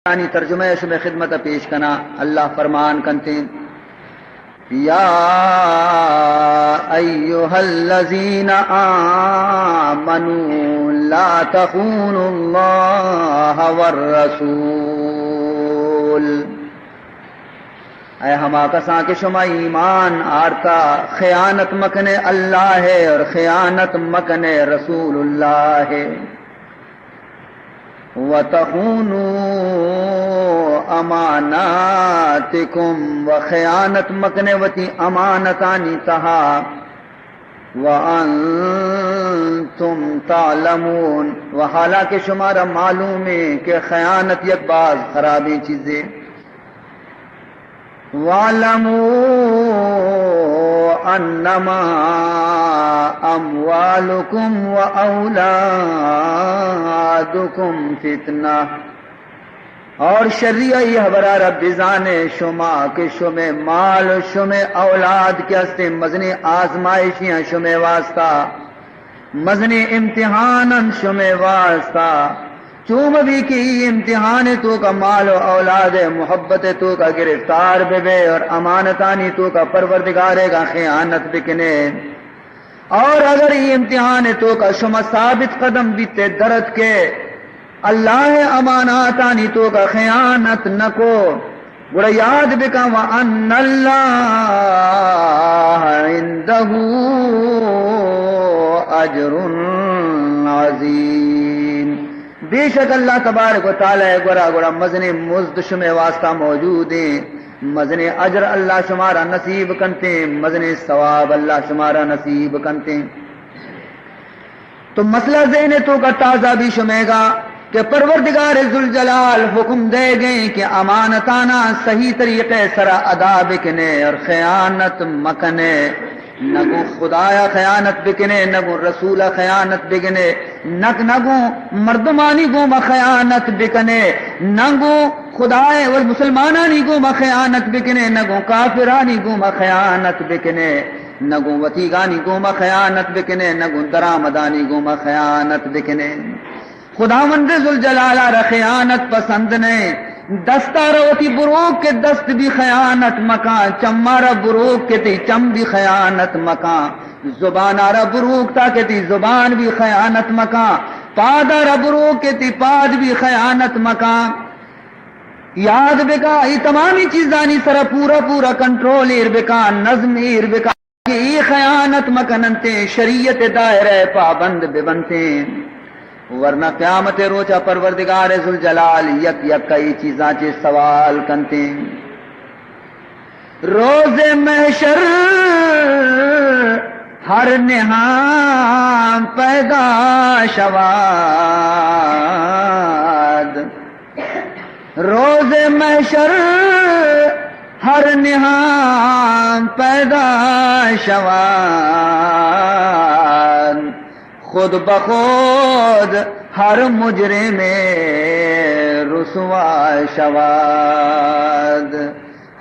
آیتانی ترجمہ ءَ شمئے خدمت ءَ پیش کناں۔ اللہ فرمان کنتیں، یا ایھا الذین آمنوا لا تخونوا اللہ والرسول، اے ہما کساں کہ شما ایمان آرتا، خیانت مکنے اللہ ءِ اور خیانت مکنے رسول اللہ ءِ۔ وتخونوا اماناتکم، و خیانت مکنے وتی امانتانی تہا۔ وانتم تعلمون، و حالانکہ شمارا معلوم ہے کہ خیانت یک باز خرابیں چیزے۔ واعلموا انما اموالکم و اولادکم فتنہ، اور شری ءَ اے ہبرا را بزانے شما کہ شمے مال و شمے اولاد کہ ہستیں مزنیں آزمائشیاں شمے واسطہ، مزنیں امتحان انت شمے واسطہ۔ چو مہ بی کہ اے امتحان ءِ توکا مال و اولاد ءِ محبت ءِ توکا گرفتار بہ بے اور امانتانی توکا پروردگار ءِ گا خیانت بکنے۔ اور اگر اے امتحان ءِ توکا شما ثابت قدم بیتے، درتکے، اللہ ءِ اماناتانی توکا خیانت نکو، گڑا یاد بکن، وان اللہ عندہ اجر عظیم، بے شک اللہ تبارک و تعالی ءِ گورا گڑا مزنیں مزد شمے واسطہ موجود ہیں، مزنیں اجر اللہ شمارا نصیب کنتے، مزنیں ثواب اللہ شمارا نصیب کنتے۔ تو مسئلہ ذہن ءِ توکا تازہ بی شمے گا کہ پروردگار ذوالجلال حکم دے گئے کہ امانتانا صحیح طریقے سرا ادا بکنے اور خیانت مکنے۔ نہ گوں خدایا خیانت بکنے، نہ گوں رسولا خیانت بکنے، نہ، نہ گوں مردمانی گوما خیانت بکنے، نہ گوں خدائے و مسلمانانی گوما خیانت بکنے، نہ گوں کافرانی گوما خیانت بکنے، نہ گوں وتیگانی گوما خیانت بکنے، نہ گوں درآمدانی گوما خیانت بکنے۔ خداوند ذوالجلال ءَ را خیانت پسند نہ۔ دست ءَ را وتی بروک کہ دست بی خیانت مکاں، چم ءَ را بروک کہ تئی چم بی خیانت مکاں، زبان ءَ را بروک تا کہ تئی زبان بی خیانت مکاں، پاد ءَ را بروک کہ تئی پاد بی خیانت مکاں۔ یاد بکا، اے تمامی چیزانی سرا پورا پورا کنٹرول ایر بکا، نظم ایر بکا۔ کہ اے خیانت مکننتیں، شریعت دائرہ پابند ببنتیں، ورنہ قیامت روچا پروردگار ذوالجلال یک یک اے چیزاں چے سوال کنتیں۔ روز محشر ہر نہاں پیدا شواد، روز محشر ہر نہاں پیدا شواد، خود بخود ہر مجرم رسوا شواد،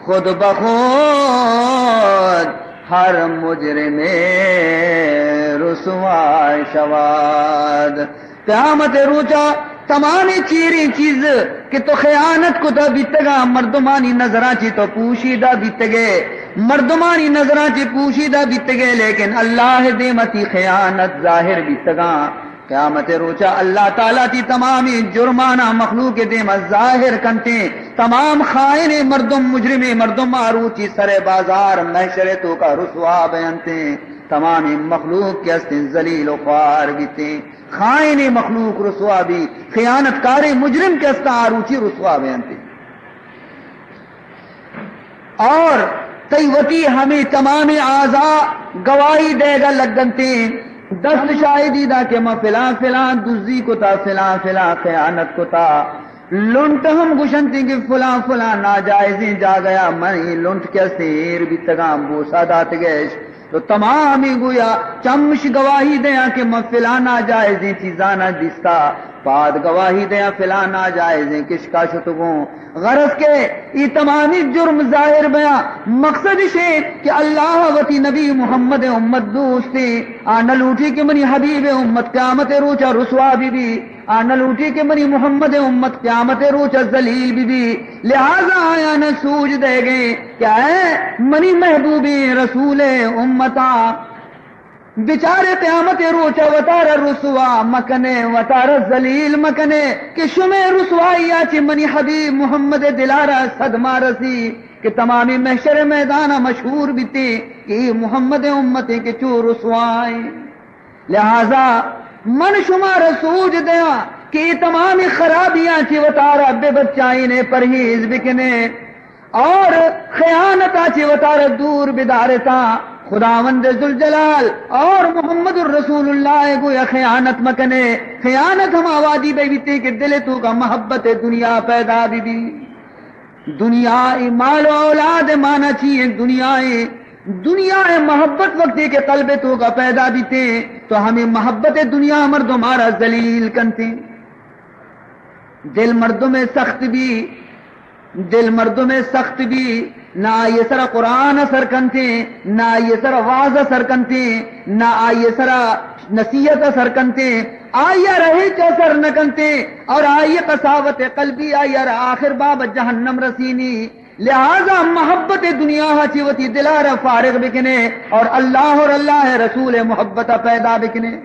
خود بخود ہر مجرم رسوا شواد۔ قیامت روچا تمامیں چیریں چیز کہ تو خیانت کتا بیتگا، مردمانی نظراں چی تو پوشیدہ بیتگے، مردمانی نظراں چی پوشیدہ بیتگے، لیکن اللہ دیما تی خیانت ظاہر بیتگا۔ قیامت روچا اللہ تعالی تی تمامیں جرمانا مخلوق دیما ظاہر کنتیں۔ تمام خائن مردم، مجرم مردم آ روچی سر بازار محشر توکا رسوا بینتیں۔ تمامیں مخلوق کہ ہستیں ذلیل و خوار بیتیں۔ خائن مخلوق رسوا بی، خیانت کاریں مجرم کہ ہستاں آ روچی رسوا بینتیں۔ اور تئی وتی ہمے تمامیں اعضا گواہی دیگا لگنتیں، دست شاہدی دا کہ ما فلاں فلاں دزی کتا، فلاں فلاں خیانت کتا۔ لنٹ ہم گوشنتیں کہ فلاں فلاں ناجائزیں جاگہا من اے لنٹ کہ ہستیں ایر بیتگاں، بوسا داتگش۔ تو تمامی گویا چمش گواہی دیاں کہ من فلاں ناجائزیں چیزانا دیستا۔ پاد گواہی دیاں فلاں ناجائزیں کشکا شتگوں۔ غرض کہ ای تمامی جرم ظاہر بیاں۔ مقصد اشیں کہ اللہ وتی نبی محمد امت دوستیں، آ نہ لوٹی کہ منی حبیب امت قیامت روچا رسوا بی بی، آ نہ لوٹی کہ منی محمد امت قیامت روچا ذلیل بی بی۔ لہذا آیاں سوج دے گئے کہ اے منی محبوبیں رسول امتا، بچارے قیامت روچا وتارا رسوا مکنے، وتارا ذلیل مکنے کہ شمے رسوائی آ چہ منی حبیب محمد دلارا صدمہ رسی کہ تمامی محشر میدانا مشہور بیتے کہ اے محمد امت کہ چو رسوائیں۔ لہذا من شمارا سوج دیاں کہ اے تمامی خرابیاں چہ وتارا بے بچائینے، پرہیز بکنے۔ اور خیانت ءَ چہ وتارا دور بدارتاں۔ خداوند ذوالجلال اور محمد الرسول اللہ ءَ گویا خیانت مکنے۔ خیانت ہما وادی بہ بیتے کہ دل ءِ توکا محبت دنیا پیدا بہ بی۔ دنیا ءِ مال و اولاد ءِ مانا چی ایں؟ دنیا ءِ، دنیا ءِ محبت وقتی کہ قلب ءِ توکا پیدا بیتے تو ہمیں محبت دنیا مردم آرا ذلیل کنتے۔ دل مردم ءِ سخت بی، دل مردم ءِ سخت بی، نہ آئی ءِ سرا قرآن اثر کنتے، نہ آئی ءِ سرا وعظ اثر کنتے، نہ آئی ءِ سرا نصیحت اثر کنتے، آئی ءَ را ہچ اثر نہ کنتے، اور آئی ءِ قساوت قلبی آئی ءَ را آخر باب جہنم رسینی۔ لہذا محبت دنیا ءَ چہ وتی دل ءَ را فارغ بکنے اور اللہ اور اللہ ءِ رسول ءِ محبت پیدا بکنے۔